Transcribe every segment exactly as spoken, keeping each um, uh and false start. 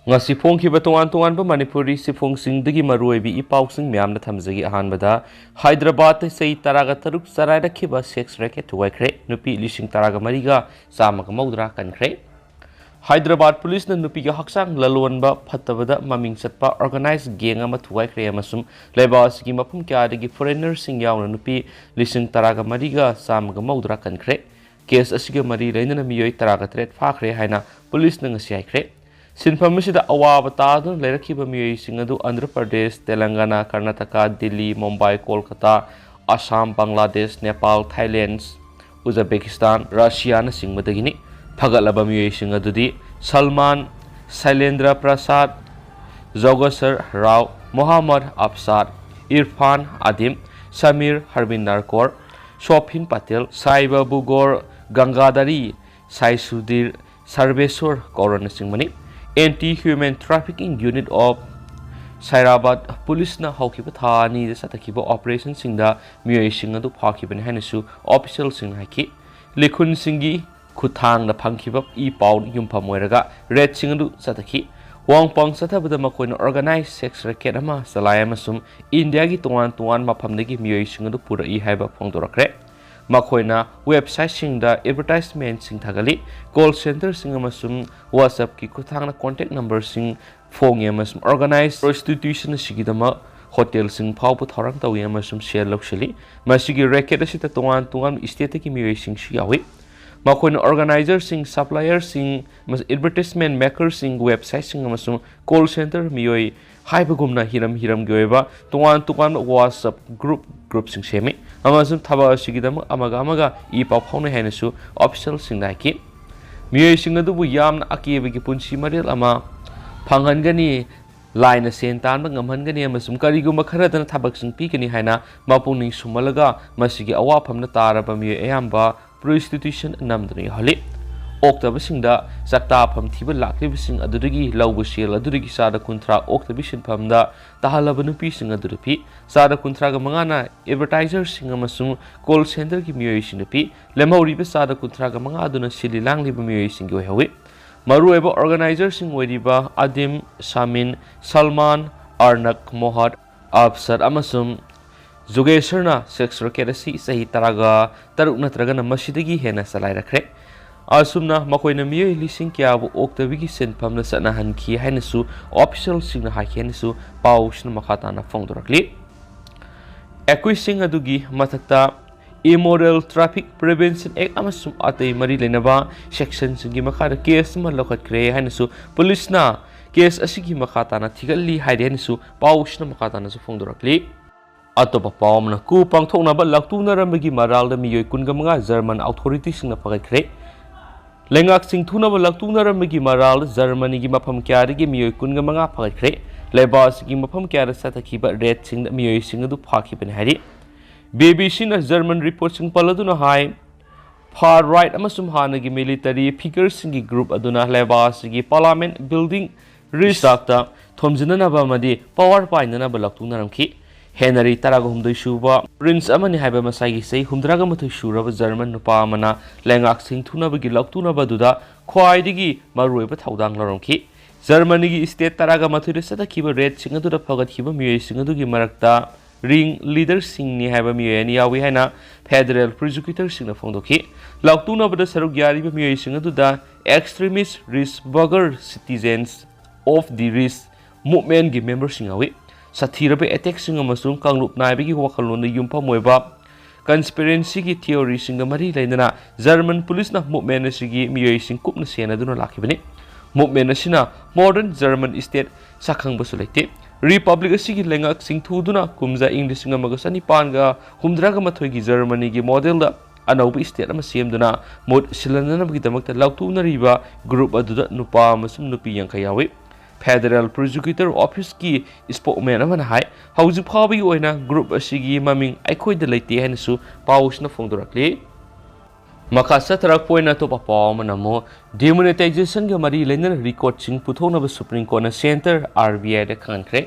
ꯉꯁꯤ ꯐꯣꯡꯈꯤꯕ ꯇꯣꯉꯥꯟ ꯇꯣꯉꯥꯟꯕ ꯃꯅꯤꯄꯨꯔꯤ ꯁꯤꯐꯣꯡꯁꯤꯡꯗꯒꯤ ꯃꯔꯨꯑꯣꯏꯕ ꯏ ꯄꯥꯎꯁꯤꯡ ꯃꯌꯥꯝꯅ ꯊꯝꯖꯒꯦ꯫ ꯑꯍꯥꯟꯕꯗ, ꯍꯥꯏꯗ꯭ꯔꯕꯥꯗꯇ ꯆꯍꯤ ꯇꯔꯥꯒ ꯇꯔꯨꯛ ꯆꯔꯥꯏꯔꯛꯈꯤꯕ ꯁꯦꯛꯁ ꯔꯦꯀꯦꯠ ꯊꯨꯒꯥꯏꯈ꯭ꯔꯦ꯫ ꯅꯨꯄꯤ ꯂꯤꯁꯤꯡ ꯇꯔꯥꯒ ꯃꯔꯤꯒ ꯆꯥꯝꯃꯒ ꯃꯧꯗ꯭ꯔꯥ ꯀꯟꯈ꯭ꯔꯦ꯫ ꯍꯥꯏꯗ꯭ꯔꯕꯥꯗ ꯄꯨꯂꯤꯁꯅ ꯅꯨꯄꯤꯒꯤ ꯍꯛꯆꯥꯡ ꯂꯂꯣꯟꯕ ꯐꯠꯇꯕꯗ ꯃꯃꯤꯡ ꯆꯠꯄ ꯑꯣꯔꯒꯅꯥꯏꯖ ꯒꯦꯡ ꯑꯃ ꯊꯨꯒꯥꯏꯈ꯭ꯔꯦ ꯑꯃꯁꯨꯡ ꯂꯩꯕꯥꯛ ꯑꯁꯤꯒꯤ ꯃꯐꯝ ꯀꯌꯥꯗꯒꯤ ꯐꯣꯔꯦꯅꯔꯁꯤꯡ ꯌꯥꯎꯅ ꯅꯨꯄꯤ ꯂꯤꯁꯤꯡ ꯇꯔꯥꯒ ꯃꯔꯤꯒ ꯆꯥꯝꯃꯒ ꯃꯧꯗ꯭ꯔꯥ ꯀꯟꯈ꯭ꯔꯦ꯫ ꯀꯦꯁ ꯑꯁꯤꯒ ꯃꯔꯤ ꯂꯩꯅꯅ ꯃꯤꯑꯣꯏ ꯇꯔꯥꯒ ꯇꯔꯦꯠ ꯐꯥꯈ꯭ꯔꯦ ꯍꯥꯏꯅ ꯄꯨꯂꯤꯁꯅ ꯉꯁꯤ ꯍꯥꯏꯈ꯭ꯔꯦ꯫ ꯁꯤꯟꯐꯝ ꯑꯁꯤꯗ ꯑꯋꯥꯕ ꯇꯥꯗꯨꯅ ꯂꯩꯔꯛꯈꯤꯕ ꯃꯤꯑꯣꯏꯁꯤꯡ ꯑꯗꯨ ꯑꯟꯙ꯭ꯔ ꯄ꯭ꯔꯗꯦꯁ, ꯇꯦꯂꯪꯒꯥꯅꯥ, ꯀꯔꯅꯥꯇꯀꯥ, ꯗꯤꯜꯂꯤ, ꯃꯨꯝꯕꯥꯏ, ꯀꯣꯜꯀꯇꯥ, ꯑꯁꯥꯝ, ꯕꯪꯒ꯭ꯂꯥꯗꯦꯁ, ꯅꯦꯄꯥꯜ, ꯊꯥꯏꯂꯦꯟꯗ, ꯎꯖꯕꯦꯀꯤꯁꯇꯥꯟ, ꯔꯁꯤꯌꯥꯅꯆꯤꯡꯕꯗꯒꯤꯅꯤ꯫ ꯐꯒꯠꯂꯕ ꯃꯤꯑꯣꯏꯁꯤꯡ ꯑꯗꯨꯗꯤ ꯁꯜꯃꯥꯟ, ꯁꯩꯂꯦꯟꯗ꯭ꯔ ꯄ꯭ꯔꯁꯥꯗ, ꯖꯣꯒꯁꯔ ꯔꯥꯎ, ꯃꯣꯍꯝꯃꯗ ꯑꯐꯁꯥꯗ, ꯏꯔꯐꯥꯟ ꯑꯗꯤꯝ, ꯁꯃꯤꯔ ꯍꯔꯕꯤꯟꯗꯔ ꯀꯣꯔ, ꯁꯣꯐꯤꯟ ꯄꯇꯦꯜ, ꯁꯥꯏꯕ ꯕꯨꯒꯣꯔ, ꯒꯪꯒꯥꯙꯔꯤ, ꯁꯥꯏ Sudhir, ꯁꯔꯕꯦꯁꯣꯔ ꯀꯧꯔꯅꯆꯤꯡꯕꯅꯤ꯫ Anti human ꯇ꯭ꯔꯥꯐꯤꯀꯤꯡ unit of ꯁꯥꯏꯔꯥꯕꯥꯗ ꯄꯨꯂꯤꯁꯅ ꯍꯧꯈꯤꯕ ꯊꯥ ꯑꯅꯤꯗ ꯆꯠꯊꯈꯤꯕ ꯑꯣꯄꯔꯦꯁꯟꯁꯤꯡꯗ ꯃꯤꯑꯣꯏꯁꯤꯡ ꯑꯗꯨ ꯐꯥꯈꯤꯕꯅꯤ ꯍꯥꯏꯅꯁꯨ ꯑꯣꯐꯤꯁꯤꯌꯦꯜꯁꯤꯡꯅ ꯍꯥꯏꯈꯤ꯫ ꯂꯤꯈꯨꯟꯁꯤꯡꯒꯤ ꯈꯨꯠꯊꯥꯡꯗ ꯐꯪꯈꯤꯕ ꯏ ꯄꯥꯎ ꯌꯨꯝꯐꯝ ꯑꯣꯏꯔꯒ ꯔꯦꯗꯁꯤꯡ ꯑꯗꯨ ꯆꯠꯊꯈꯤ꯫ ꯋꯥꯡꯄꯥꯡ ꯆꯠꯊꯕꯗ ꯃꯈꯣꯏꯅ ꯑꯣꯔꯒꯅꯥꯏꯖ ꯁꯦꯛꯁ ꯔꯦꯀꯦꯠ ꯑꯃ ꯆꯂꯥꯏ ꯑꯃꯁꯨꯡ ꯏꯟꯗꯤꯌꯥꯒꯤ ꯇꯣꯉꯥꯟ ꯇꯣꯉꯥꯟꯕ ꯃꯐꯝꯗꯒꯤ ꯃꯤꯑꯣꯏꯁꯤꯡ ꯑꯗꯨ ꯄꯨꯔꯛꯏ ꯍꯥꯏꯕ ꯐꯣꯡꯗꯣꯔꯛꯈ꯭ꯔꯦ꯫ ꯃꯈꯣꯏꯅ ꯋꯦꯕꯁꯥꯏꯠꯁꯤꯡꯗ ꯑꯦꯗꯚꯔꯇꯥꯏꯖꯃꯦꯟꯠꯁꯤꯡ ꯊꯥꯒꯠꯂꯤ, ꯀꯣꯜ ꯁꯦꯟꯇꯔꯁꯤꯡ ꯑꯃꯁꯨꯡ WhatsApp-ꯀꯤ ꯈꯨꯠꯊꯥꯡꯗ ꯀꯣꯟꯇꯦꯛ ꯅꯝꯕꯔꯁꯤꯡ ꯐꯣꯡꯉꯤ ꯑꯃꯁꯨꯡ ꯑꯣꯔꯒꯅꯥꯏꯖ ꯄ꯭ꯔꯣꯁꯇꯤꯇ꯭ꯌꯨꯁꯟ ꯑꯁꯤꯒꯤꯗꯃꯛ ꯍꯣꯇꯦꯜꯁꯤꯡ ꯐꯥꯎꯕ ꯊꯧꯔꯥꯡ ꯇꯧꯏ ꯑꯃꯁꯨꯡ ꯁꯦꯜ ꯂꯧꯁꯤꯜꯂꯤ꯫ ꯃꯁꯤꯒꯤ ꯔꯦꯀꯦꯠ ꯑꯁꯤꯗ ꯇꯣꯉꯥꯟ ꯇꯣꯉꯥꯟꯕ ꯁ꯭ꯇꯦꯠꯇꯒꯤ ꯃꯤꯑꯣꯏꯁꯤꯡꯁꯨ ꯌꯥꯎꯏ꯫ ꯃꯈꯣꯏꯅ ꯑꯣꯔꯒꯅꯥꯏꯖꯔꯁꯤꯡ, ꯁꯄ꯭ꯂꯥꯏꯌꯔꯁꯤꯡ, ꯑꯦꯗꯚꯔꯇꯥꯏꯖꯃꯦꯟꯠ ꯃꯦꯀꯔꯁꯤꯡ, ꯋꯦꯕꯁꯥꯏꯠꯁꯤꯡ ꯑꯃꯁꯨꯡ ꯀꯣꯜ ꯁꯦꯟꯇꯔ ꯃꯤꯑꯣꯏ ꯍꯥꯏꯕꯒꯨꯝꯅ ꯍꯤꯔꯝ ꯍꯤꯔꯝꯒꯤ ꯑꯣꯏꯕ ꯇꯣꯉꯥꯟ ꯇꯣꯉꯥꯟꯕ WhatsApp ꯒ꯭ꯔꯨꯞ ꯒ꯭ꯔꯨꯞꯁꯤꯡ ꯁꯦꯝꯃꯤ ꯑꯃꯁꯨꯡ ꯊꯕꯛ ꯑꯁꯤꯒꯤꯗꯃꯛ ꯑꯃꯒ ꯑꯃꯒ ꯏ ꯄꯥꯎ ꯐꯥꯎꯅꯩ ꯍꯥꯏꯅꯁꯨ ꯑꯣꯐꯤꯁꯤꯌꯦꯜꯁꯤꯡꯅ ꯍꯥꯏꯈꯤ꯫ ꯃꯤꯑꯣꯏꯁꯤꯡ ꯑꯗꯨꯕꯨ ꯌꯥꯝꯅ ꯑꯀꯦꯕꯒꯤ ꯄꯨꯟꯁꯤ ꯃꯔꯦꯜ ꯑꯃ ꯐꯪꯍꯟꯒꯅꯤ, ꯂꯥꯏꯅ ꯁꯦꯟ ꯇꯥꯟꯕ ꯉꯝꯍꯟꯒꯅꯤ ꯑꯃꯁꯨꯡ ꯀꯔꯤꯒꯨꯝꯕ ꯈꯔꯗꯅ ꯊꯕꯛꯁꯤꯡ ꯄꯤꯒꯅꯤ ꯍꯥꯏꯅ ꯃꯄꯨꯛꯅꯤꯡ ꯁꯨꯝꯍꯜꯂꯒ ꯃꯁꯤꯒꯤ ꯑꯋꯥꯐꯝꯅ ꯇꯥꯔꯕ ꯃꯤꯑꯣꯏ ꯑꯌꯥꯝꯕ ꯄ꯭ꯔꯣꯁꯇꯤꯇ꯭ꯌꯨꯁꯟ ꯅꯝꯗꯨꯅ ꯌꯥꯎꯍꯜꯂꯤ꯫ ꯑꯣꯛꯇꯕꯁꯤꯡꯗ ꯆꯥꯛꯇꯥꯐꯝ ꯊꯤꯕ ꯂꯥꯛꯂꯤꯕꯁꯤꯡ ꯑꯗꯨꯗꯒꯤ ꯂꯧꯕ ꯁꯦꯜ ꯑꯗꯨꯗꯒꯤ ꯆꯥꯗ ꯀꯨꯟꯊ꯭ꯔꯥ ꯑꯣꯛꯇꯕꯤ ꯁꯤꯟꯐꯝꯗ ꯇꯥꯍꯜꯂꯕ ꯅꯨꯄꯤꯁꯤꯡ ꯑꯗꯨꯗ ꯄꯤ꯫ ꯆꯥꯗ ꯀꯨꯟꯊ꯭ꯔꯥꯒ ꯃꯉꯥꯅ ꯑꯦꯗꯚꯔꯇꯥꯏꯖꯔꯁꯤꯡ ꯑꯃꯁꯨꯡ ꯀꯣꯜ ꯁꯦꯟꯇꯔꯒꯤ ꯃꯤꯑꯣꯏꯁꯤꯡꯗ ꯄꯤ꯫ ꯂꯦꯝꯍꯧꯔꯤꯕ ꯆꯥꯗ ꯀꯨꯟꯊ꯭ꯔꯥꯒ ꯃꯉꯥ ꯑꯗꯨꯅ ꯁꯤꯜꯂꯤ ꯂꯥꯡꯂꯤꯕ ꯃꯤꯑꯣꯏꯁꯤꯡꯒꯤ ꯑꯣꯏꯍꯧꯏ꯫ ꯃꯔꯨꯑꯣꯏꯕ organizerꯁꯤꯡ ꯑꯣꯏꯔꯤꯕ ꯑꯗꯤꯝ, ꯁꯥꯃꯤꯟ, ꯁꯜꯃꯥꯟ, ꯑꯔꯅꯛ, ꯃꯣꯍꯠ, ꯑꯞꯁꯔ ꯑꯃꯁꯨꯡ ꯖꯨꯒꯦꯁꯔꯅ sex racket ꯑꯁꯤ ꯆꯍꯤ ꯇꯔꯥꯒ ꯇꯔꯨꯛ ꯅꯠꯇ꯭ꯔꯒꯅ ꯃꯁꯤꯗꯒꯤ ꯍꯦꯟꯅ ꯆꯂꯥꯏꯔꯛꯈ꯭ꯔꯦ꯫ ꯑꯁꯨꯝꯅ ꯃꯈꯣꯏꯅ ꯃꯤꯑꯣꯏ ꯂꯤꯁꯤꯡ ꯀꯌꯥꯕꯨ ꯑꯣꯛꯇꯕꯤꯒꯤ ꯁꯤꯟꯐꯝꯗ ꯆꯠꯅꯍꯟꯈꯤ ꯍꯥꯏꯅꯁꯨ officialꯁꯤꯡꯅ ꯍꯥꯏꯈꯤ ꯍꯥꯏꯅꯁꯨ ꯄꯥꯎꯁꯤꯅ ꯃꯈꯥ ꯇꯥꯅ ꯐꯣꯡꯗꯣꯔꯛꯂꯤ꯫ Accused ꯑꯗꯨꯒꯤ ꯃꯊꯛꯇ Immoral Traffic Prevention Act ꯑꯃꯁꯨꯡ ꯑꯇꯩ ꯃꯔꯤ ꯂꯩꯅꯕ sectionꯁꯤꯡꯒꯤ ꯃꯈꯥꯗ case ꯑꯃ ꯂꯧꯈꯠꯈ꯭ꯔꯦ ꯍꯥꯏꯅꯁꯨ ꯄꯨꯂꯤꯁꯅ case ꯑꯁꯤꯒꯤ ꯃꯈꯥ ꯇꯥꯅ ꯊꯤꯒꯠꯂꯤ ꯍꯥꯏꯔꯤ ꯍꯥꯏꯅꯁꯨ ꯄꯥꯎꯁꯤꯅ ꯃꯈꯥ ꯇꯥꯅꯁꯨ ꯐꯣꯡꯗꯣꯔꯛꯂꯤ꯫ ꯑꯇꯣꯞꯄ ꯄꯥꯎ ꯑꯃꯅ coup ꯄꯥꯡꯊꯣꯛꯅꯕ ꯂꯥꯎꯊꯣꯛꯅꯔꯝꯕꯒꯤ ꯃꯔꯥꯜꯗ ꯃꯤꯑꯣꯏ ꯀꯨꯟꯒ ꯃꯉꯥ German authorityꯁꯤꯡꯅ ꯐꯒꯠꯈ꯭ꯔꯦ꯫ ꯂꯩꯉꯥꯛ ꯁꯤꯡꯊꯨꯅꯕ ꯂꯥꯎꯊꯣꯛꯅꯔꯝꯕꯒꯤ ꯃꯔꯥꯜꯗ Germanyꯒꯤ ꯃꯐꯝ ꯀꯌꯥꯗꯒꯤ ꯃꯤꯑꯣꯏ ꯀꯨꯟꯒ ꯃꯉꯥ ꯐꯒꯠꯈ꯭ꯔꯦ꯫ ꯂꯩꯕꯥꯛ ꯑꯁꯤꯒꯤ ꯃꯐꯝ ꯀꯌꯥꯗ ꯆꯠꯊꯈꯤꯕ raidꯁꯤꯡꯗ ꯃꯤꯑꯣꯏꯁꯤꯡ ꯑꯗꯨ ꯐꯥꯈꯤꯕꯅꯤ ꯍꯥꯏꯔꯤ꯫ BBCꯅ German reportꯁꯤꯡ ꯄꯜꯂꯗꯨꯅ ꯍꯥꯏ, far right ꯑꯃꯁꯨꯡ ꯍꯥꯟꯅꯒꯤ military figureꯁꯤꯡꯒꯤ group ꯑꯗꯨꯅ ꯂꯩꯕꯥꯛ ꯑꯁꯤꯒꯤ parliament building Reichstagꯇ ꯊꯣꯝꯖꯤꯟꯅꯅꯕ ꯑꯃꯗꯤ power ꯄꯥꯏꯅꯅꯕ ꯂꯥꯎꯊꯣꯛꯅꯔꯝꯈꯤ꯫ ꯍꯦꯅꯔꯤ ꯇꯔꯥꯒ ꯍꯨꯝꯗꯣꯏ ꯁꯨꯕ prince ꯑꯃꯅꯤ ꯍꯥꯏꯕ ꯃꯁꯥꯒꯤ ꯆꯍꯤ ꯍꯨꯝꯗ꯭ꯔꯥꯒ ꯃꯥꯊꯣꯏ ꯁꯨꯔꯕ German ꯅꯨꯄꯥ ꯑꯃꯅ ꯂꯩꯉꯥꯛ ꯁꯤꯡꯊꯨꯅꯕꯒꯤ ꯂꯥꯎꯊꯣꯛꯅꯕ ꯑꯗꯨꯗ ꯈ꯭ꯋꯥꯏꯗꯒꯤ ꯃꯔꯨꯑꯣꯏꯕ ꯊꯧꯗꯥꯡ ꯂꯧꯔꯝꯈꯤ꯫ Germanyꯒꯤ state ꯇꯔꯥꯒ ꯃꯥꯊꯣꯏꯗ ꯆꯠꯊꯈꯤꯕ raidꯁꯤꯡ ꯑꯗꯨꯗ ꯐꯒꯠꯈꯤꯕ ꯃꯤꯑꯣꯏꯁꯤꯡ ꯑꯗꯨꯒꯤ ꯃꯔꯛꯇ ring leaderꯁꯤꯡꯅꯤ ꯍꯥꯏꯕ ꯃꯤꯑꯣꯏ ꯑꯅꯤ ꯌꯥꯎꯏ ꯍꯥꯏꯅ federal prosecutorꯁꯤꯡꯅ ꯐꯣꯡꯗꯣꯛꯈꯤ꯫ ꯂꯥꯎꯊꯣꯛꯅꯕꯗ ꯁꯔꯨꯛ ꯌꯥꯔꯤꯕ ꯃꯤꯑꯣꯏꯁꯤꯡ ꯑꯗꯨꯗ extremist Reichsbürger Citizens of the Reich movementꯀꯤ memberꯁꯤꯡ ꯌꯥꯎꯏ꯫ ꯁꯥꯊꯤꯔꯕ attackꯁꯤꯡ ꯑꯃꯁꯨꯡ ꯀꯥꯡꯂꯨꯞ ꯅꯥꯏꯕꯒꯤ ꯋꯥꯈꯜꯂꯣꯟꯗ ꯌꯨꯝꯐꯝ ꯑꯣꯏꯕ conspiracyꯒꯤ theoryꯁꯤꯡꯒ ꯃꯔꯤ ꯂꯩꯅꯅ German ꯄꯨꯂꯤꯁꯅ movement ꯑꯁꯤꯒꯤ ꯃꯤꯑꯣꯏꯁꯤꯡ ꯀꯨꯞꯅ ꯁꯦꯟꯅꯗꯨꯅ ꯂꯥꯛꯈꯤꯕꯅꯤ꯫ Movement ꯑꯁꯤꯅ modern German state ꯁꯛꯈꯪꯕꯁꯨ ꯂꯩꯇꯦ꯫ Republic ꯑꯁꯤꯒꯤ ꯂꯩꯉꯥꯛ ꯁꯤꯡꯊꯨꯗꯨꯅ ꯀꯨꯝꯖꯥ ꯏꯪ ꯂꯤꯁꯤꯡ ꯑꯃꯒ ꯆꯅꯤꯄꯥꯟꯒ ꯍꯨꯝꯗ꯭ꯔꯥꯒ ꯃꯥꯊꯣꯏꯒꯤ Germanyꯒꯤ modelꯗ ꯑꯅꯧꯕ state ꯑꯃ ꯁꯦꯝꯗꯨꯅ ꯃꯍꯨꯠ ꯁꯤꯜꯍꯟꯅꯕꯒꯤꯗꯃꯛꯇ ꯂꯥꯎꯊꯣꯛꯅꯔꯤꯕ group ꯑꯗꯨꯗ ꯅꯨꯄꯥ ꯑꯃꯁꯨꯡ ꯅꯨꯄꯤ ꯌꯥꯡꯈꯩ ꯌꯥꯎꯏ꯫ Federal Prosecutor Officeꯀꯤ spokesman ꯑꯃꯅ ꯍꯥꯏ, ꯍꯧꯖꯤꯛ ꯐꯥꯎꯕꯒꯤ ꯑꯣꯏꯅ group ꯑꯁꯤꯒꯤ ꯃꯃꯤꯡ ꯑꯩꯈꯣꯏꯗ ꯂꯩꯇꯦ ꯍꯥꯏꯅꯁꯨ ꯄꯥꯎꯁꯤꯅ ꯐꯣꯡꯗꯣꯔꯛꯂꯤ꯫ ꯃꯈꯥ ꯆꯠꯊꯔꯛꯄ ꯑꯣꯏꯅ ꯑꯇꯣꯞꯄ ꯄꯥꯎ ꯑꯃꯅ ꯑꯃꯨꯛ demonetizationꯒ ꯃꯔꯤ ꯂꯩꯅꯅ recordꯁꯤꯡ ꯄꯨꯊꯣꯛꯅꯕ Supreme Courtꯅ Centre RBIꯗ ꯈꯪꯍꯟꯈ꯭ꯔꯦ꯫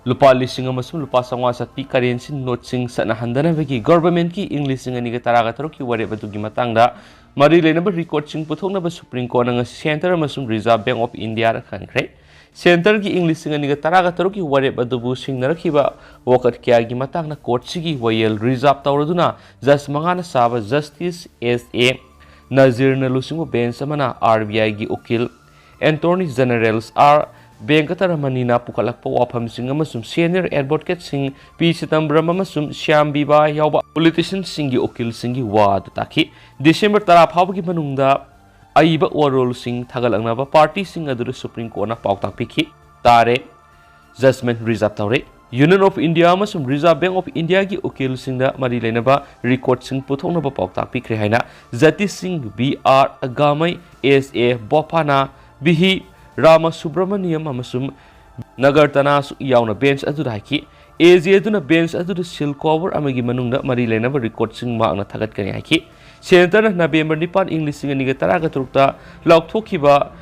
ꯂꯨꯄꯥ ꯂꯤꯁꯤꯡ ꯑꯃꯁꯨꯡ ꯂꯨꯄꯥ ꯆꯥꯝꯃꯉꯥ ꯆꯠꯄꯤ ꯀꯔꯦꯟꯁꯤ ꯅꯣꯠꯁꯤꯡ ꯆꯠꯅꯍꯟꯗꯅꯕꯒꯤ ꯒꯣꯔꯕꯔꯃꯦꯟꯠꯀꯤ ꯏꯪ ꯂꯤꯁꯤꯡ ꯑꯅꯤꯒ ꯇꯔꯥꯒ ꯇꯔꯨꯛꯀꯤ ꯋꯥꯔꯦꯞ ꯑꯗꯨꯒꯤ ꯃꯇꯥꯡꯗ ꯃꯔꯤ ꯂꯩꯅꯕ ꯔꯤꯀꯣꯔꯗꯁꯤꯡ ꯄꯨꯊꯣꯛꯅꯕ ꯁꯨꯄ꯭ꯔꯤꯝ ꯀꯣꯔꯠꯅ ꯉꯁꯤ ꯁꯦꯟꯇꯔ ꯑꯃꯁꯨꯡ ꯔꯤꯖꯥꯔꯚ ꯕꯦꯡꯛ ꯑꯣꯐ ꯏꯟꯗꯤꯌꯥꯗ ꯈꯪꯈ꯭ꯔꯦ꯫ ꯁꯦꯟꯇꯔꯒꯤ ꯏꯪ ꯂꯤꯁꯤꯡ ꯑꯅꯤꯒ ꯇꯔꯥꯒ ꯇꯔꯨꯛꯀꯤ ꯋꯥꯔꯦꯞ ꯑꯗꯨꯕꯨ ꯁꯤꯡꯅꯔꯛꯈꯤꯕ ꯋꯥꯀꯠ ꯀꯌꯥꯒꯤ ꯃꯇꯥꯡꯗ ꯀꯣꯔꯠꯁꯤꯒꯤ ꯋꯥꯌꯦꯜ ꯔꯤꯖꯥꯔꯚ ꯇꯧꯔꯗꯨꯅ ꯖꯖ ꯃꯉꯥꯅ ꯁꯥꯕ ꯖꯁꯇꯤꯁ ꯑꯦꯁ ꯑꯦ ꯅꯖꯤꯔꯅ ꯂꯨꯆꯤꯡꯕ ꯕꯦꯟꯆ ꯑꯃꯅ ꯑꯥꯔ ꯕꯤ ꯑꯥꯏꯒꯤ ꯎꯀꯤꯜ ꯑꯦꯟꯇꯣꯔꯅꯤ ꯖꯦꯅꯔꯦꯜ ꯑꯥꯔ ꯚꯦꯡꯀꯇꯔꯃꯅꯤꯅ ꯄꯨꯈꯠꯂꯛꯄ ꯋꯥꯐꯝꯁꯤꯡ ꯑꯃꯁꯨꯡ ꯁꯦꯅꯤꯌꯔ ꯑꯦꯗꯚꯣꯀꯦꯠꯁꯤꯡ ꯄꯤ ꯆꯤꯗꯝꯕꯔꯝ ꯑꯃꯁꯨꯡ ꯁ꯭ꯌꯥꯝ ꯕꯤꯕꯥ ꯌꯥꯎꯕ ꯄꯣꯂꯤꯇꯤꯁꯤꯌꯟꯁꯤꯡꯒꯤ ꯎꯀꯤꯜꯁꯤꯡꯒꯤ ꯋꯥ ꯑꯗꯨ ꯇꯥꯈꯤ꯫ ꯗꯤꯁꯦꯝꯕꯔ ꯇꯔꯥ ꯐꯥꯎꯕꯒꯤ ꯃꯅꯨꯡꯗ ꯑꯏꯕ ꯋꯥꯔꯣꯜꯁꯤꯡ ꯊꯥꯒꯠꯂꯛꯅꯕ ꯄꯥꯔꯇꯤꯁꯤꯡ ꯑꯗꯨꯗ ꯁꯨꯄ꯭ꯔꯤꯝ ꯀꯣꯔꯠꯅ ꯄꯥꯎꯇꯥꯛ ꯄꯤꯈꯤ꯫ ꯇꯥꯔꯦ꯫ ꯖꯖꯃꯦꯟꯠ ꯔꯤꯖꯥꯔꯚ ꯇꯧꯔꯦ꯫ ꯌꯨꯅꯤꯌꯟ ꯑꯣꯐ ꯏꯟꯗꯤꯌꯥ ꯑꯃꯁꯨꯡ ꯔꯤꯖꯥꯔꯚ ꯕꯦꯡꯛ ꯑꯣꯐ ꯏꯟꯗꯤꯌꯥꯒꯤ ꯎꯀꯤꯜꯁꯤꯡꯗ ꯃꯔꯤ ꯂꯩꯅꯕ ꯔꯤꯀꯣꯔꯗꯁꯤꯡ ꯄꯨꯊꯣꯛꯅꯕ ꯄꯥꯎꯇꯥꯛ ꯄꯤꯈ꯭ꯔꯦ ꯍꯥꯏꯅ ꯖꯁꯇꯤꯁꯁꯤꯡ ꯕꯤ ꯑꯥꯔ ꯑꯒꯥꯃꯩ, ꯑꯦꯁ ꯑꯦ ꯕꯣꯄꯥꯅꯥ, ꯚꯤ ꯍꯤ ꯔꯥꯃꯥꯁꯨꯕ꯭ꯔꯃꯅꯤꯌꯝ ꯑꯃꯁꯨꯡ ꯅꯒꯔꯇꯅꯥꯁꯨ ꯌꯥꯎꯅ ꯕꯦꯟꯆ ꯑꯗꯨꯗ ꯍꯥꯏꯈꯤ꯫ ꯑꯦ ꯖꯦ ꯑꯗꯨꯅ ꯕꯦꯟꯆ ꯑꯗꯨꯗ ꯁꯤꯜ ꯀꯣꯚꯔ ꯑꯃꯒꯤ ꯃꯅꯨꯡꯗ ꯃꯔꯤ ꯂꯩꯅꯕ ꯔꯤꯀꯣꯔꯗꯁꯤꯡ ꯃꯍꯥꯛꯅ ꯊꯥꯒꯠꯀꯅꯤ ꯍꯥꯏꯈꯤ꯫ ꯁꯦꯟꯇꯔꯅ ꯅꯕꯦꯝꯕꯔ ꯅꯤꯄꯥꯟ, ꯏꯪ ꯂꯤꯁꯤꯡ ꯑꯅꯤꯒ ꯇꯔꯥꯒ ꯇꯔꯨꯛꯇ ꯂꯥꯎꯊꯣꯛꯈꯤꯕ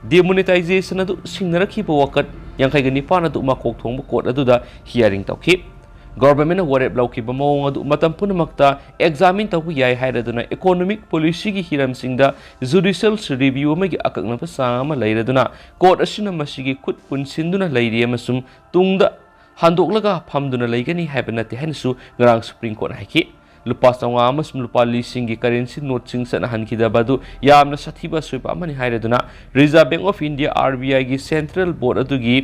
ꯗꯤꯃꯣꯅꯤꯇꯥꯏꯖꯦꯁꯟ ꯑꯗꯨ ꯁꯤꯡꯅꯔꯛꯈꯤꯕ ꯋꯥꯀꯠ ꯌꯥꯡꯈꯩꯒ ꯅꯤꯄꯥꯟ ꯑꯗꯨ ꯃꯀꯣꯛ ꯊꯣꯡꯕ ꯀꯣꯔꯠ ꯑꯗꯨꯗ ꯍꯤꯌꯥꯔꯤꯡ ꯇꯧꯈꯤ꯫ ꯒꯣꯔꯕꯔꯃꯦꯟꯠꯅ ꯋꯥꯔꯦꯞ ꯂꯧꯈꯤꯕ ꯃꯑꯣꯡ ꯑꯗꯨ ꯃꯇꯝ ꯄꯨꯝꯅꯃꯛꯇ ꯑꯦꯛꯖꯥꯃꯤꯟ ꯇꯧꯕ ꯌꯥꯏ ꯍꯥꯏꯔꯗꯨꯅ ꯏꯀꯣꯅꯣꯃꯤꯛ ꯄꯣꯂꯤꯁꯤꯒꯤ ꯍꯤꯔꯝꯁꯤꯡꯗ ꯖꯨꯗꯤꯁꯤꯌꯦꯜ ꯔꯤꯚꯤꯌꯨ ꯑꯃꯒꯤ ꯑꯀꯛꯅꯕ ꯆꯥꯡ ꯑꯃ ꯂꯩꯔꯗꯨꯅ ꯀꯣꯔꯠ ꯑꯁꯤꯅ ꯃꯁꯤꯒꯤ ꯈꯨꯠ ꯄꯨꯟꯁꯤꯟꯗꯨꯅ ꯂꯩꯔꯤ ꯑꯃꯁꯨꯡ ꯇꯨꯡꯗ ꯍꯟꯗꯣꯛꯂꯒ ꯐꯝꯗꯨꯅ ꯂꯩꯒꯅꯤ ꯍꯥꯏꯕ ꯅꯠꯇꯦ ꯍꯥꯏꯅꯁꯨ ꯉꯔꯥꯡ ꯁꯨꯄ꯭ꯔꯤꯝ ꯀꯣꯔꯠꯅ ꯍꯥꯏꯈꯤ꯫ ꯂꯨꯄꯥ ꯆꯥꯝꯃꯉꯥ ꯑꯃꯁꯨꯡ ꯂꯨꯄꯥ ꯂꯤꯁꯤꯡꯒꯤ ꯀꯔꯦꯟꯁꯤ ꯅꯣꯠꯁꯤꯡ ꯆꯠꯅꯍꯟꯈꯤꯗꯕ ꯑꯗꯨ ꯌꯥꯝꯅ ꯁꯥꯊꯤꯕ ꯑꯁꯣꯏꯕ ꯑꯃꯅꯤ ꯍꯥꯏꯔꯗꯨꯅ reserve bank of India, R B ꯑꯥꯏꯒꯤ ꯁꯦꯟꯇ꯭ꯔꯦꯜ ꯕꯣꯔꯗ ꯑꯗꯨꯒꯤ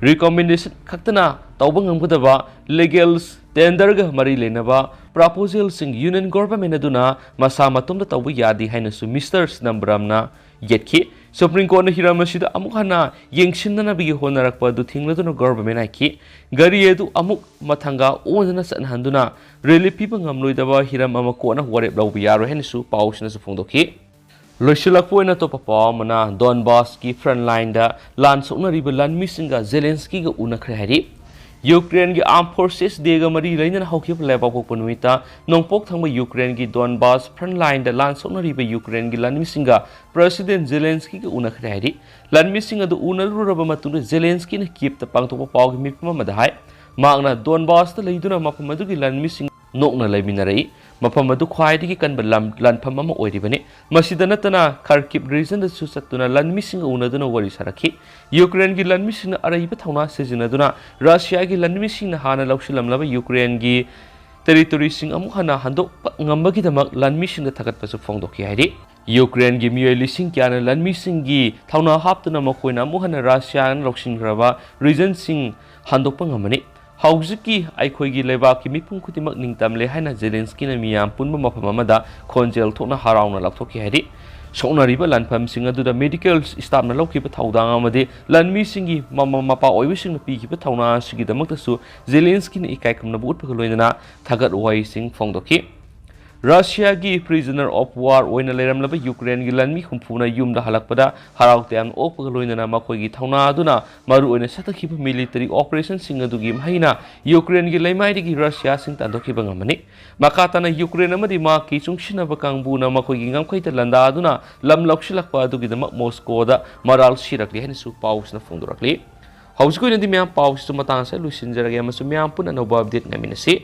ꯔꯤꯀꯣꯃꯦꯟꯗꯦꯁꯟ ꯈꯛꯇꯅ ꯇꯧꯕ ꯉꯝꯒꯗꯕ ꯂꯤꯒꯦꯜ ꯇꯦꯟꯗꯔꯒ ꯃꯔꯤ ꯂꯩꯅꯕ ꯄ꯭ꯔꯄꯣꯖꯦꯜꯁꯤꯡ ꯌꯨꯅꯤꯌꯟ ꯒꯣꯔꯕꯔꯃꯦꯟꯠ ꯑꯗꯨꯅ ꯃꯁꯥ ꯃꯇꯣꯝꯇ ꯇꯧꯕ ꯌꯥꯗꯦ ꯍꯥꯏꯅꯁꯨ ꯃꯤꯁꯇꯔ ꯆꯤꯗꯝꯕꯔꯝꯅ ꯌꯦꯠꯈꯤ꯫ ꯁꯨꯄ꯭ꯔꯤꯝ ꯀꯣꯔꯠꯅ ꯍꯤꯔꯝ ꯑꯁꯤꯗ ꯑꯃꯨꯛ ꯍꯟꯅ ꯌꯦꯡꯁꯤꯟꯅꯅꯕꯒꯤ ꯍꯣꯠꯅꯔꯛꯄ ꯑꯗꯨ ꯊꯤꯡꯂꯗꯨꯅ ꯒꯣꯔꯕꯔꯃꯦꯟꯠ ꯍꯥꯏꯈꯤ꯫ ꯒꯥꯔꯤ ꯑꯗꯨ ꯑꯃꯨꯛ ꯃꯊꯪꯒ ꯑꯣꯟꯗꯨꯅ ꯆꯠꯅꯍꯟꯗꯨꯅ ꯔꯤꯂꯤꯐ ꯄꯤꯕ ꯉꯝꯂꯣꯏꯗꯕ ꯍꯤꯔꯝ ꯑꯃ ꯀꯣꯔꯠꯅ ꯋꯥꯔꯦꯞ ꯂꯧꯕ ꯌꯥꯔꯣꯏ ꯍꯥꯏꯅꯁꯨ ꯄꯥꯎꯁꯤꯅꯁꯨ ꯐꯣꯡꯗꯣꯛꯈꯤ꯫ ꯂꯣꯏꯁꯤꯜꯂꯛꯄ ꯑꯣꯏꯅ ꯑꯇꯣꯞꯄ ꯄꯥꯎ ꯑꯃꯅ, ꯗꯣꯟꯕꯥꯁꯀꯤ ꯐ꯭ꯔꯟꯠ ꯂꯥꯏꯟꯗ ꯂꯥꯟ ꯁꯣꯛꯅꯔꯤꯕ ꯂꯥꯟꯃꯤꯁꯤꯡꯒ ꯖꯦꯂꯦꯟꯁꯀꯤꯒ ꯎꯅꯈ꯭ꯔꯦ ꯍꯥꯏꯔꯤ꯫ ꯌꯨꯀ꯭ꯔꯦꯟꯒꯤ Armed Forces Dayꯒ ꯃꯔꯤ ꯂꯩꯅꯅ ꯍꯧꯈꯤꯕ ꯂꯩꯕꯥꯛꯄꯣꯛꯄ ꯅꯨꯃꯤꯠꯇ ꯅꯣꯡꯄꯣꯛ ꯊꯪꯕ ꯌꯨꯀ꯭ꯔꯦꯟꯒꯤ Donbas frontlineꯗ ꯂꯥꯟ ꯁꯣꯛꯅꯔꯤꯕ ꯌꯨꯀ꯭ꯔꯦꯟꯒꯤ ꯂꯥꯟꯃꯤꯁꯤꯡꯒ President Zelenskyꯒ ꯎꯅꯈ꯭ꯔꯦ ꯍꯥꯏꯔꯤ꯫ ꯂꯥꯟꯃꯤꯁꯤꯡ ꯑꯗꯨ ꯎꯅꯔꯨꯔꯕ ꯃꯇꯨꯡꯗ Zelenskyꯅ Kievꯇ ꯄꯥꯡꯊꯣꯛꯄ ꯄꯥꯎꯒꯤ ꯃꯤꯐꯝ ꯑꯃꯗ ꯍꯥꯏ, ꯃꯍꯥꯛꯅ Donbasꯇ ꯂꯩꯗꯨꯅ ꯃꯐꯝ ꯑꯗꯨꯒꯤ ꯂꯥꯟꯃꯤꯁꯤꯡ ꯅꯣꯛꯅ ꯂꯩꯃꯤꯟꯅꯔꯛꯏ꯫ ꯃꯐꯝ ꯑꯗꯨ ꯈ꯭ꯋꯥꯏꯗꯒꯤ ꯀꯟꯕ ꯂꯝ, ꯂꯥꯟꯐꯝ ꯑꯃ ꯑꯣꯏꯔꯤꯕꯅꯤ꯫ ꯃꯁꯤꯗ ꯅꯠꯇꯅ Kharkiv regionꯗꯁꯨ ꯆꯠꯇꯨꯅ ꯂꯥꯟꯃꯤꯁꯤꯡꯒ ꯎꯅꯗꯨꯅ ꯋꯥꯔꯤ ꯁꯥꯔꯛꯈꯤ꯫ ꯌꯨꯀ꯭ꯔꯦꯟꯒꯤ ꯂꯥꯟꯃꯤꯁꯤꯡꯅ ꯑꯔꯩꯕ ꯊꯧꯅꯥ ꯁꯤꯖꯤꯟꯅꯗꯨꯅ ꯔꯁꯤꯌꯥꯒꯤ ꯂꯥꯟꯃꯤꯁꯤꯡꯅ ꯍꯥꯟꯅ ꯂꯧꯁꯤꯜꯂꯝꯂꯕ ꯌꯨꯀ꯭ꯔꯦꯟꯒꯤ territoryꯁꯤꯡ ꯑꯃꯨꯛ ꯍꯟꯅ ꯍꯟꯗꯣꯛꯄ ꯉꯝꯕꯒꯤꯗꯃꯛ ꯂꯥꯟꯃꯤꯁꯤꯡꯗ ꯊꯥꯒꯠꯄꯁꯨ ꯐꯣꯡꯗꯣꯛꯈꯤ ꯍꯥꯏꯔꯤ꯫ ꯌꯨꯀ꯭ꯔꯦꯟꯒꯤ ꯃꯤꯑꯣꯏ ꯂꯤꯁꯤꯡ ꯀꯌꯥꯅ ꯂꯥꯟꯃꯤꯁꯤꯡꯒꯤ ꯊꯧꯅꯥ ꯍꯥꯞꯇꯨꯅ ꯃꯈꯣꯏꯅ ꯑꯃꯨꯛ ꯍꯟꯅ ꯔꯁꯤꯌꯥꯅ ꯂꯧꯁꯤꯟꯈ꯭ꯔꯕ regionꯁꯤꯡ ꯍꯟꯗꯣꯛꯄ ꯉꯝꯃꯅꯤ꯫ "ꯍꯧꯖꯤꯛꯀꯤ ꯑꯩꯈꯣꯏꯒꯤ ꯂꯩꯕꯥꯛꯀꯤ ꯃꯤꯄꯨꯝ ꯈꯨꯗꯤꯡꯃꯛ ꯅꯤꯡꯇꯝꯂꯦ" ꯍꯥꯏꯅ Zelenskyꯅ ꯃꯤꯌꯥꯝ ꯄꯨꯟꯕ ꯃꯐꯝ ꯑꯃꯗ ꯈꯣꯟꯖꯦꯜ ꯊꯣꯛꯅ ꯍꯔꯥꯎꯅ ꯂꯥꯎꯊꯣꯛꯈꯤ ꯍꯥꯏꯔꯤ꯫ ꯁꯣꯛꯅꯔꯤꯕ ꯂꯥꯟꯐꯝꯁꯤꯡ ꯑꯗꯨꯗ medical staffꯅ ꯂꯧꯈꯤꯕ ꯊꯧꯗꯥꯡ ꯑꯃꯗꯤ ꯂꯥꯟꯃꯤꯁꯤꯡꯒꯤ ꯃꯃꯥ ꯃꯄꯥ ꯑꯣꯏꯕꯁꯤꯡꯅ ꯄꯤꯈꯤꯕ ꯊꯧꯅꯥ ꯑꯁꯤꯒꯤꯗꯃꯛꯇꯁꯨ Zelenskyꯅ ꯏꯀꯥꯏ ꯈꯨꯝꯅꯕ ꯎꯠꯄꯒ ꯂꯣꯏꯅꯅ ꯊꯥꯒꯠ ꯋꯥꯍꯩꯁꯤꯡ ꯐꯣꯡꯗꯣꯛꯈꯤ꯫ ꯔꯁꯤꯌꯥꯒꯤ prisoner of war ꯑꯣꯏꯅ ꯂꯩꯔꯝꯂꯕ ꯌꯨꯀ꯭ꯔꯦꯟꯒꯤ ꯂꯥꯟꯃꯤ ꯍꯨꯝꯐꯨꯅ ꯌꯨꯝꯗ ꯍꯜꯂꯛꯄꯗ ꯍꯔꯥꯎ ꯇꯌꯥꯝꯅ ꯑꯣꯛꯄꯒ ꯂꯣꯏꯅꯅ ꯃꯈꯣꯏꯒꯤ ꯊꯧꯅꯥ ꯑꯗꯨꯅ ꯃꯔꯨꯑꯣꯏꯅ ꯆꯠꯊꯈꯤꯕ military operationꯁꯤꯡ ꯑꯗꯨꯒꯤ ꯃꯍꯩꯅ ꯌꯨꯀ꯭ꯔꯦꯟꯒꯤ ꯂꯩꯃꯥꯏꯗꯒꯤ ꯔꯁꯤꯌꯥꯁꯤꯡ ꯇꯥꯟꯊꯣꯛꯈꯤꯕ ꯉꯝꯃꯅꯤ꯫ ꯃꯈꯥ ꯇꯥꯅ ꯌꯨꯀ꯭ꯔꯦꯟ ꯑꯃꯗꯤ ꯃꯍꯥꯛꯀꯤ ꯆꯨꯡꯁꯤꯟꯅꯕ ꯀꯥꯡꯕꯨꯅ ꯃꯈꯣꯏꯒꯤ ꯉꯝꯈꯩꯗ ꯂꯥꯟꯗꯥꯗꯨꯅ ꯂꯝ ꯂꯧꯁꯤꯜꯂꯛꯄ ꯑꯗꯨꯒꯤꯗꯃꯛ ꯃꯣꯁꯀꯣꯗ ꯃꯔꯥꯜ ꯁꯤꯔꯛꯂꯤ ꯍꯥꯏꯅꯁꯨ ꯄꯥꯎꯁꯤꯅ ꯐꯣꯡꯗꯣꯔꯛꯂꯤ꯫ ꯍꯧꯖꯤꯛꯀꯤ ꯑꯣꯏꯅꯗꯤ ꯃꯌꯥꯝ ꯄꯥꯎꯁꯤꯁꯨ ꯃꯇꯥꯡ ꯑꯁꯤꯗ ꯂꯣꯏꯁꯤꯟꯖꯔꯒꯦ ꯑꯃꯁꯨꯡ ꯃꯌꯥꯝ ꯄꯨꯟꯅ ꯑꯅꯧꯕ update ꯉꯥꯏꯃꯤꯟꯅꯁꯤ꯫